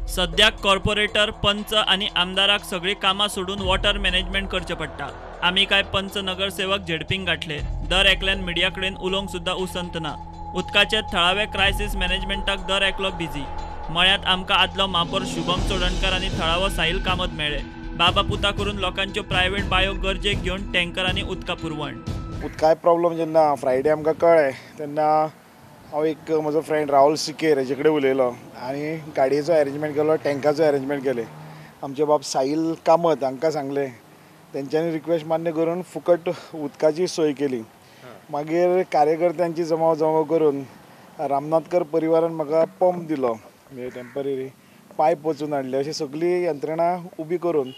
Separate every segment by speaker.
Speaker 1: सद्याक कॉर्पोरेटर, पंच आनी आमदाराक सगळीं कामां सोडून वॉटर मॅनेजमेंट करचें पडटा. आमी काय पंच नगरसेवक झेडपींक गांठले. दर एकल्यान मिडिया कडेन उलोवंक सुद्दां उसंत ना. उदकाचे थळावे क्रायसीस मॅनेजमेंटाक दर एकलो बिजी. मळ्यांत आमकां आदलो म्हापौर शुभम चोडणकर आनी थळावो साहिल कामत मेळ्ळे. बाबा पुता करून लोकांच्यो प्रायव्हेट बायो गरजेक घेवन टँकरांनी उदका पुरवण.
Speaker 2: उदकाय प्रॉब्लम जेन्ना फ्रायडे आमकां कळ्ळें तेन्ना हांव एक म्हजो फ्रेंड राहुल सिकेर हेजे कडेन उलयलो आनी गाडयेचो एरेंजमेंट केलो, टँकाचो एरेंजमेंट केलें. आमचे बाब साहिल कामत हांकां सांगलें, तेंच्यांनी रिक्वेस्ट मान्य करून फुकट उदकाची सोय केली. मागीर कार्यकर्त्यांची जमाव करून रामनाथकर परिवारान म्हाका पंप दिलो, म्हणजे टेम्पररी पायप वचून हाडले. अशी सगळी यंत्रणा उबी करून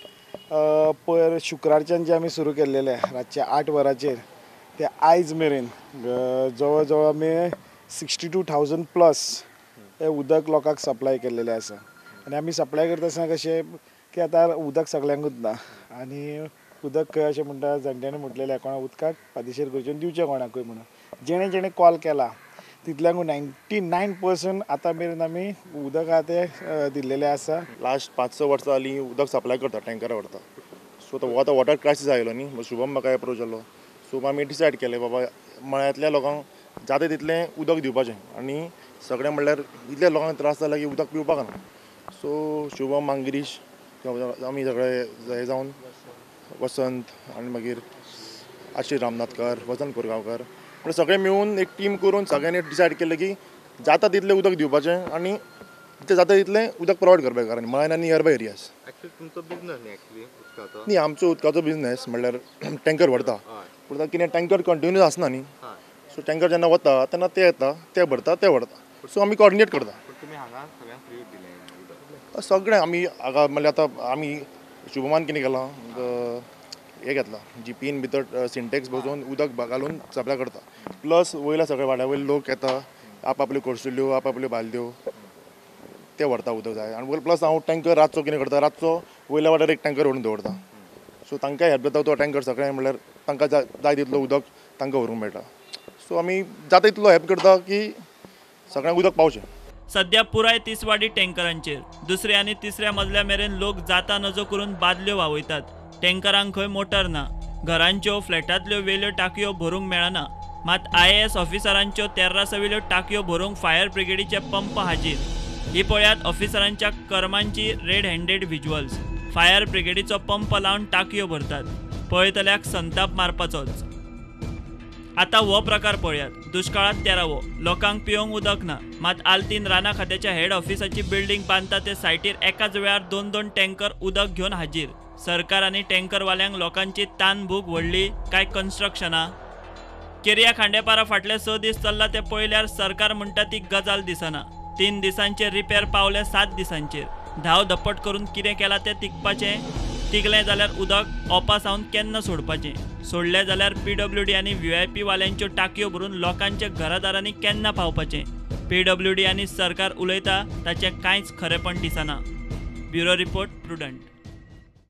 Speaker 2: पयर शुक्रारच्यान जे आमी सुरू केल्लेले रातचे 8 वरांचेर ते आयज मेरेन जवळ जवळ आमी 62,000 प्लस हे उदक लोकांक सप्लाय केल्लेलें आसा. आनी आमी सप्लाय करता आसतना कशें की आतां उदक सगल्यांकूच ना आनी उदक खंय अशें म्हणटा जाणट्यांनी म्हटलेलें कोणा उदकाक पादिशेर करचें दिवचें कोणाकूय म्हणून. जेणे जेणे कॉल केला तितल्यांकूय 99% आतां मेरेन आमी उदक आहा तें दिल्लेलें आसा.
Speaker 3: लास्ट 5-6 वर्सां जालीं उदक सप्लाय करता, टँकरां व्हरता. सो तो आतां वॉटर क्रायसीस आयलो न्ही, शुभम म्हाका एप्रोच जालो. सो आमी डिसायड केलें बाबा मळ्यांतल्या लोकांक जाता तितलें उदक दिवपाचें आनी सगळें म्हणल्यार इतल्या लोकांक त्रास जाला की उदक पिवपाक ना. सो शुभम, मांगिरीश, आमी सगळे हे जावन वसंत आनी मागीर आशिष रामनाथकर, वसंत कोरगांवकर, म्हणल्यार सगळे मेळून एक टीम करून सगळ्यांनी डिसायड केलें की जाता तितलें उदक दिवपाचें आनी ते जाता तितलें उदक प्रोवायड करपाक कारण मळ्यान आनी नियरबाय एरियाज.
Speaker 4: तुमचो बिजनस न्ही एक्चुअली उदकाचो?
Speaker 3: न्ही, आमचो उदकाचो बिजनस म्हणल्यार टँकर व्हरता, पूण कितें टँकर कंटिन्यूस आसना न्ही. सो टँकर जेन्ना वता तेन्ना ते येता, ते भरता, ते व्हरता. सो आमी कॉर्डिनेट करता.
Speaker 4: तुमी हांगा सगळ्यांक फ्री दिलें?
Speaker 3: सगळें आमी हांगा म्हणल्यार आतां आमी शुभमान कितें केलां, हें घेतलां जीपीन भितर सिंटेक्स बसोवन उदक घालून सप्लाय करता. प्लस वयल्या सगळ्या वाड्या वयले लोक येता, आपआपल्यो कोळसुल्यो, आपआपल्यो बालद्यो ते व्हरता उदक जाय. आनी प्लस हांव टँकर रातचो कितें करता, रातचो वयल्या वाड्यार एक टँकर व्हरून दवरता. सो तांकां हेल्प जाता तो टँकर सगळें म्हणल्यार तांकां जाय तितलो उदक तांकां व्हरूंक मेळटा. सो आमी जाता तितलो हेल्प करता की सगळ्यांक उदक पावचें.
Speaker 1: सद्या पुराय तिसवाडी टँकरांचेर. दुसऱ्या आनी तिसऱ्या मजल्या मेरेन लोक जाता नजो करून बादल्यो व्हांवयतात. टँकरांक खंय मोटर ना. घरांच्यो, फ्लॅटांतल्यो वेल्यो टाकयो भरूंक मेळना. मात IAS ऑफिसरांच्यो तेर्रासवेल्यो टाकयो भरूंक फायर ब्रिगेडीचे पंप हाजीर. ही पळयात ऑफिसरांच्या कर्मांची रेड हँडेड व्हिज्युअल्स. फायर ब्रिगेडीचो पंप लावन टाकयो भरतात. पळयतल्याक संताप मारपाचोच. आतां हो प्रकार पळयात. दुष्काळांत तेरावो, लोकांक पिवंक उदक ना. मात आल्तीन राना खात्याच्या हेड ऑफिसाची बिल्डींग बांदता ते सायटीर एकाच वेळार 2-2 टँकर उदक घेवन हाजीर. सरकार आनी टँकरवाल्यांक लोकांची तान भूक व्हडली काय कन्स्ट्रक्शनां? केरिया खांडेपारा फाटले 6 दीस चल्ला ते पळयल्यार सरकार म्हणटा ती गजाल दिसना. 3 दिसांचे रिपेर पावले 7 दिसांचेर. धांव धपट करून कितें केलां तें तिगपाचें. तिगलें जाल्यार उदक ओपा सावन केन्ना सोडपाचें? सोडलें जाल्यार PWD आनी VIP वाल्यांच्यो टाकयो भरून लोकांच्या घरादारांनी केन्ना पावपाचें? PWD आनी सरकार उलयता ताचें कांयच खरेपण दिसना. Bureau report, Prudent.